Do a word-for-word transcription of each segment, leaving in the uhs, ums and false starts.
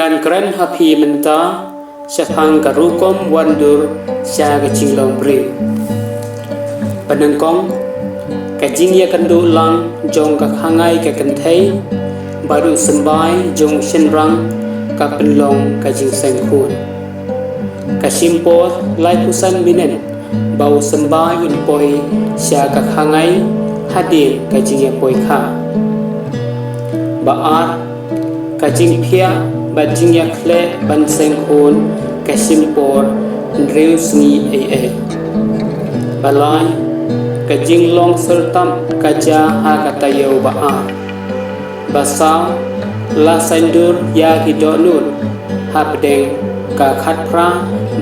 Ngan kren ha phi mynta shaphang ka rukom wandur sha ka jinglong briew. Ba nyngkong, ka jingïakynduh lang jong ka khangai ka kynthei bad u symbai jong u shynrang ka pynlong ka jingseng khun. Ka shim por laiphew san minit ba u symbai un poi sha ka khangai hadien ka jingïapoi kha. Ba ar, ka jingphiah bad jingïakhleh ban seng khun ka shim por hynriew sngi ei ei. Ba lai, ka jinglong syrtap ka jia ha ka taïew ba ar. Ba saw, la saiñdur ïa ki dohnud hapdeng ka khatphra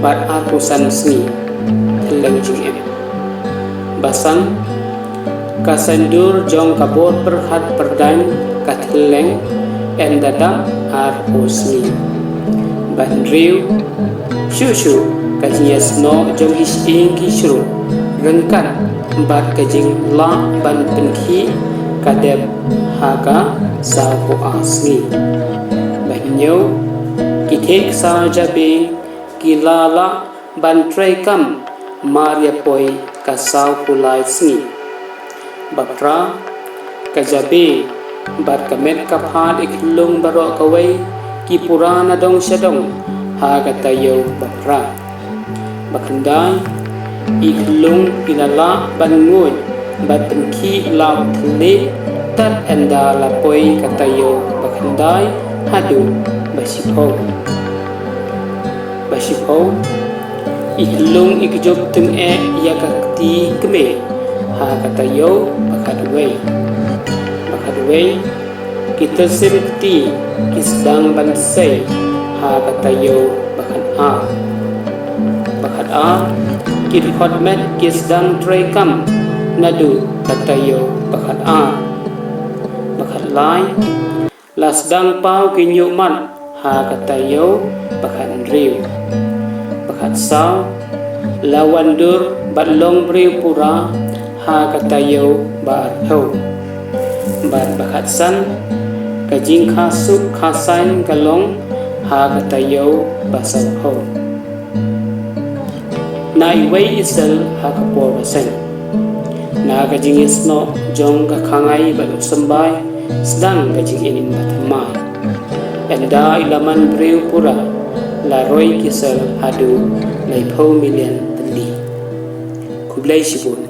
bad arphew san sngi thylleng jingim. Ba san, ka saiñdur jong ka bor pyrkhat pyrdaiñ ka thylleng em da dap arphew sngi. Ba hynriew, shuh shuh ka jingïasnoh jong ki shyieng ki shyieng ryngkat bad ka jinglah ban pynkhih ka dep ha ka sawphew ar sngi. Ba hynñiew, ki thied ksar jabieng ki la lah ban trei kam mar ïapoi ka sawphew lai sngi. Ba phra, ka jabieng bad ka met ka phad i khyllung baroh kawei ki pura na dong sha dong ha ka taïew ba phra. Ba khyndai, i khyllung i la lah ban nguid bad pynkhih law thylliej tad ynda la poi ka taïew ba khyndai haduh ba shiphew. Ba shiphew, i khyllung i kjop tyngeh ïa ka kti kmie ha ka taïew ba khatwei. Ba khatwei, ki tylsim kti ki sdang ban sei ha ka taïew ba khatar. Ba khatar, ki dkhot met ki sdang trei kam naduh ka taïew ba khatar. Ba khatlai, la sdang paw ki ñiuhmat ha ka taïew ba khathynriew. Ba khatsaw, la wandur bad long briew pura ha ka taïew ba arphew. Bad ba khatsan, ka jingkha suk kha saiñ ka long ha ka taïew ba sawphew. Na iwei i sel ha ka por ba seng, na ka jingïasnoh jong ka khangai bad u symbai sdang ka jingim ba thymmai. Ynda i la man briew pura, la roi ki sel haduh laiphew million tylli. Khublei shibun.